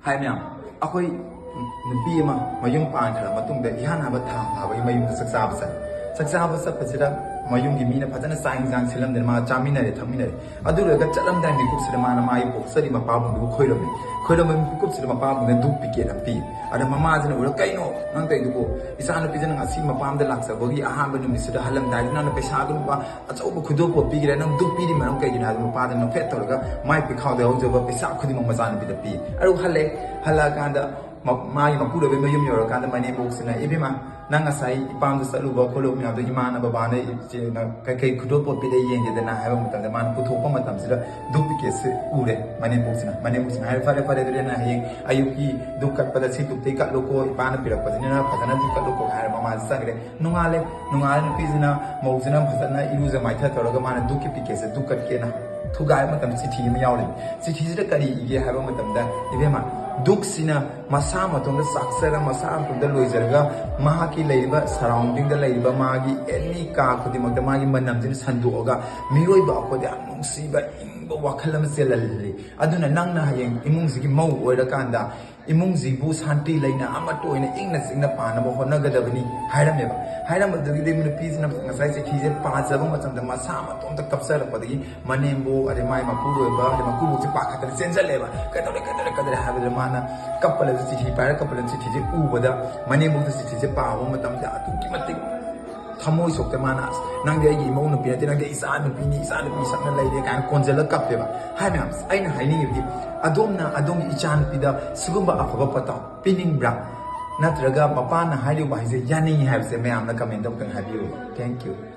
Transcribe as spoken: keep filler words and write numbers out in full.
ꯍꯥꯏ ꯃꯌꯥꯝ, ꯑꯩꯈꯣꯏ ꯅꯨꯄꯤ ꯑꯃ ꯃꯌꯨꯝ ꯄꯥꯟꯈ꯭ꯔ ꯃꯇꯨꯡꯗ ꯏꯍꯥꯟ ꯍꯥꯟꯕ ꯊꯥ ꯐꯥꯕꯒꯤ ꯃꯌꯨꯝꯗ ꯆꯥꯛ ꯆꯥꯕ ꯆꯠꯂꯦ꯫ ꯆꯥꯛ ꯆꯥꯕ ꯆꯠꯄꯁꯤꯗ ꯃꯌꯨꯝꯒꯤ ꯃꯤꯅ ꯐꯖꯅ ꯆꯥꯛ ꯏꯟꯁꯥꯡ ꯁꯤꯜꯂꯝꯗꯅ ꯃꯥ ꯆꯥꯃꯤꯟꯅꯔꯦ, ꯊꯛꯃꯤꯟꯅꯔꯦ꯫ ꯑꯗꯨ ꯂꯣꯏꯔꯒ ꯆꯠꯂꯝꯗꯥꯏ ꯃꯤꯀꯨꯞꯁꯤꯗ ꯃꯥꯅ ꯃꯥꯒꯤ ꯄꯣꯛꯆꯔꯤ ꯃꯄꯥꯕꯨꯡꯗꯨꯕꯨ ꯈꯣꯏꯔꯝꯃꯤ꯫ ꯈꯣꯏꯔꯝꯕ ꯃꯤꯀꯨꯞꯁꯤꯗ ꯃꯄꯥꯕꯨꯡꯗꯨꯅ ꯙꯨꯞ ꯄꯤꯀꯦꯠ ꯑꯃ ꯄꯤ꯫ ꯑꯗ ꯃꯃꯥꯁꯤꯅ ꯎꯔ, "ꯀꯩꯅꯣ ꯅꯪ ꯇꯧꯔꯤꯗꯨꯕꯨ? ꯏꯆꯥꯅꯨꯄꯤꯁꯤꯅ ꯉꯁꯤ ꯃꯄꯥꯝꯗ ꯂꯥꯛꯆꯕꯒꯤ ꯑꯍꯥꯟꯕ ꯅꯨꯃꯤꯠꯁꯤꯗ ꯍꯜꯂꯝꯗꯥꯏꯗ ꯅꯪꯅ ꯄꯩꯁꯥꯗꯨ ꯂꯨꯄꯥ ꯑꯆꯧꯕ ꯈꯨꯗꯣꯞꯄꯣꯠ ꯄꯤꯈ꯭ꯔꯦ, ꯅꯪ ꯙꯨꯞ ꯄꯤꯔꯤ ꯃꯔꯝ ꯀꯩꯒꯤꯅꯣ?" ꯍꯥꯏꯕ ꯃꯄꯥꯗ ꯅꯣꯛꯐꯦꯠ ꯇꯧꯔꯒ ꯃꯥꯏ ꯄꯤꯈꯥꯎꯗ ꯌꯥꯎꯖꯕ ꯄꯩꯁꯥ ꯈꯨꯗꯤꯡꯃꯛ ꯃꯆꯥꯅꯨꯄꯤꯗ ꯄꯤ꯫ ꯑꯗꯨ ꯍꯜꯂꯦ꯫ ꯍꯜꯂꯛꯑꯀꯥꯟꯗ ꯃ-, ꯃꯥꯒꯤ ꯃꯄꯨꯔꯣꯏꯕꯩ ꯃꯌꯨꯝ ꯌꯧꯔꯀꯥꯟꯗ ꯃꯅꯦꯝꯕꯣꯛꯁꯤꯅ, "ꯏꯕꯦꯝꯃ, ꯅꯪ ꯉꯁꯥꯏ ꯏꯄꯥꯝꯗ ꯆꯠꯂꯨꯕ ꯈꯣꯠꯂꯨꯕ ꯃꯌꯥꯝꯗꯣ ꯏꯃꯥꯅ ꯕꯕꯥꯅ ꯏꯆꯦꯅ ꯀꯩꯀꯩ ꯈꯨꯗꯣꯞꯄꯣꯠ ꯄꯤꯔꯛꯏ ꯌꯦꯡꯒꯦꯗꯅ" ꯍꯥꯏꯕ ꯃꯇꯝꯗ ꯃꯥꯅ ꯄꯨꯊꯣꯛꯄ ꯃꯇꯝꯁꯤꯗ ꯙꯨꯞ ꯄꯤꯀꯦꯠꯁꯦ ꯎꯔꯦ ꯃꯅꯦꯝꯕꯣꯛꯁꯤꯅ꯫ ꯃꯅꯦꯝꯕꯣꯛꯁꯤꯅ ꯍꯥꯏꯔꯦ, "ꯐꯔꯦ, ꯐꯔꯦ, ꯑꯗꯨꯗꯤ ꯅꯪ ꯍꯌꯦꯡ ꯑꯌꯨꯛꯀꯤ ꯙꯨꯞ ꯀꯠꯄꯗ ꯁꯤ ꯙꯨꯞꯇꯩ ꯀꯠꯂꯨꯀꯣ, ꯏꯄꯥꯅ ꯄꯤꯔꯛꯄꯁꯤꯅ ꯐꯖꯅ ꯙꯨꯞ ꯀꯠꯂꯨꯀꯣ" ꯍꯥꯏꯔ ꯃꯃꯥꯁꯦ ꯆꯠꯈ꯭ꯔꯦ꯫ ꯅꯣꯡꯉꯥꯜꯂꯦ꯫ ꯅꯣꯡꯉꯥꯜꯂꯦ, ꯅꯨꯄꯤꯁꯤꯅ, ꯃꯧꯁꯤꯅ ꯐꯖꯅ ꯏꯔꯨꯖ ꯃꯥꯏꯊ ꯇꯧꯔꯒ ꯃꯥꯅ ꯙꯨꯞꯀꯤ ꯄꯤꯀꯦꯠꯁꯦ ꯙꯨꯞ ꯀꯠꯀꯦꯅ ꯊꯨꯒꯥꯏꯕ ꯃꯇꯝꯗ ꯆꯤꯊꯤ ꯑꯃ ꯌꯥꯎꯔꯤ꯫ ꯆꯤꯊꯤꯁꯤꯗ ꯀꯔꯤ ꯏꯒꯦ ꯍꯥꯏꯕ ꯃꯇꯝꯗ, ꯏꯕꯦꯝꯃ, ꯙꯨꯞꯁꯤꯅ ꯃꯁꯥ ꯃꯇꯣꯝꯗ ꯆꯥꯛꯆꯔ, ꯃꯁꯥ ꯃꯇꯣꯝꯗ ꯂꯣꯏꯖꯔꯒ, ꯃꯍꯥꯛꯀꯤ ꯂꯩꯔꯤꯕ surrounding ꯗ ꯂꯩꯔꯤꯕ ꯃꯥꯒꯤ ꯑꯦꯅꯤ ꯀꯥ ꯈꯨꯗꯤꯡꯃꯛꯇ ꯃꯥꯒꯤ ꯃꯅꯝꯁꯤꯅ ꯁꯟꯗꯣꯛꯑꯒ, ꯃꯤꯑꯣꯏꯕ ꯑꯩꯈꯣꯏꯗ ꯌꯥꯝ ꯅꯨꯡꯁꯤꯕ, ꯏꯪꯕ ꯋꯥꯈꯜ ꯑꯃ ꯆꯦꯜꯍꯜꯂꯤ꯫ ꯑꯗꯨꯅ ꯅꯪꯅ ꯍꯌꯦꯡ ꯏꯃꯨꯡꯁꯤꯒꯤ ꯃꯧ ꯑꯣꯏꯔꯀꯥꯟꯗ ꯏꯃꯨꯡꯁꯤꯕꯨ ꯁꯥꯟꯇꯤ ꯂꯩꯅ ꯑꯃꯠꯇ ꯑꯣꯏꯅ ꯏꯪꯅ ꯆꯤꯛꯅ ꯄꯥꯟꯅꯕ ꯍꯣꯠꯅꯒꯗꯕꯅꯤ ꯍꯥꯏꯔꯝꯃꯦꯕ꯫ ꯍꯥꯏꯔꯝꯕꯗꯨꯒꯤꯗꯤ ꯅꯨꯄꯤꯁꯤꯅ ꯉꯁꯥꯏ ꯆꯤꯊꯤꯁꯦ ꯄꯥꯖꯕ ꯃꯇꯝꯗ ꯃꯁꯥ ꯃꯇꯣꯝꯇ ꯀꯞꯆꯔꯛꯄꯗꯒꯤ ꯃꯅꯦꯝꯕꯣꯛ, ꯑꯗꯩ ꯃꯥꯏ ꯃꯄꯨꯔꯣꯏꯕ, ꯑꯗꯩ ꯃꯀꯨꯕꯣꯛꯁꯦ ꯄꯥꯈꯠꯇꯅ ꯆꯦꯟꯁꯤꯜꯂꯦꯕ꯫ "ꯀꯩꯗꯧꯔꯦ, ꯀꯩꯗꯧꯔꯦ, ꯀꯩꯗꯧꯔꯦ?" ꯍꯥꯏꯕꯗ ꯃꯥꯅ ꯀꯞꯄ ꯂꯩꯕ, ꯆꯤꯊꯤ ꯄꯥꯏꯔ ꯀꯞꯄ ꯂꯩꯕ, ꯆꯤꯊꯤꯁꯦ ꯎꯕꯗ ꯃꯅꯦꯝꯕꯣꯛꯇ ꯆꯤꯊꯤꯁꯦ ꯄꯥꯕ ꯃꯇꯝꯗ ꯑꯗꯨꯛꯀꯤ ꯃꯇꯤꯛ ꯊꯃꯣꯏ ꯁꯣꯛꯇ ꯃꯥꯅ, "ꯑꯁ, ꯅꯪꯗꯤ ꯑꯩꯒꯤ ꯏꯃꯧ ꯅꯨꯄꯤ ꯅꯠꯇꯦ, ꯅꯪꯗꯤ ꯏꯆꯥ ꯅꯨꯄꯤꯅꯤ, ꯏꯆꯥ ꯅꯨꯄꯤ ꯁꯛꯅ ꯂꯩꯔꯦ" ꯀꯥꯏꯅ ꯀꯣꯟꯖꯜꯂ ꯀꯞꯄꯦꯕ꯫ ꯍꯥꯏ ꯃꯌꯥꯝ, ꯑꯩꯅ ꯍꯥꯏꯅꯤꯡꯉꯤꯕꯗꯤ, ꯑꯗꯣꯝꯅ ꯑꯗꯣꯝꯒꯤ ꯏꯆꯥ ꯅꯨꯄꯤꯗ ꯁꯤꯒꯨꯝꯕ ꯑꯐꯕ ꯄꯥꯎꯇꯥꯛ ꯄꯤꯅꯤꯡꯕ꯭ꯔꯥ? ꯅꯠꯇ꯭ꯔꯒ ꯃꯄꯥꯅ ꯍꯥꯏꯔꯤꯕ ꯋꯥꯍꯩꯁꯦ ꯌꯥꯅꯤꯡꯉꯤ ꯍꯥꯏꯕꯁꯦ ꯃꯌꯥꯝꯅ comment ꯑꯃꯇꯪ ꯍꯥꯏꯕꯤꯌꯨ꯫ Thank you꯫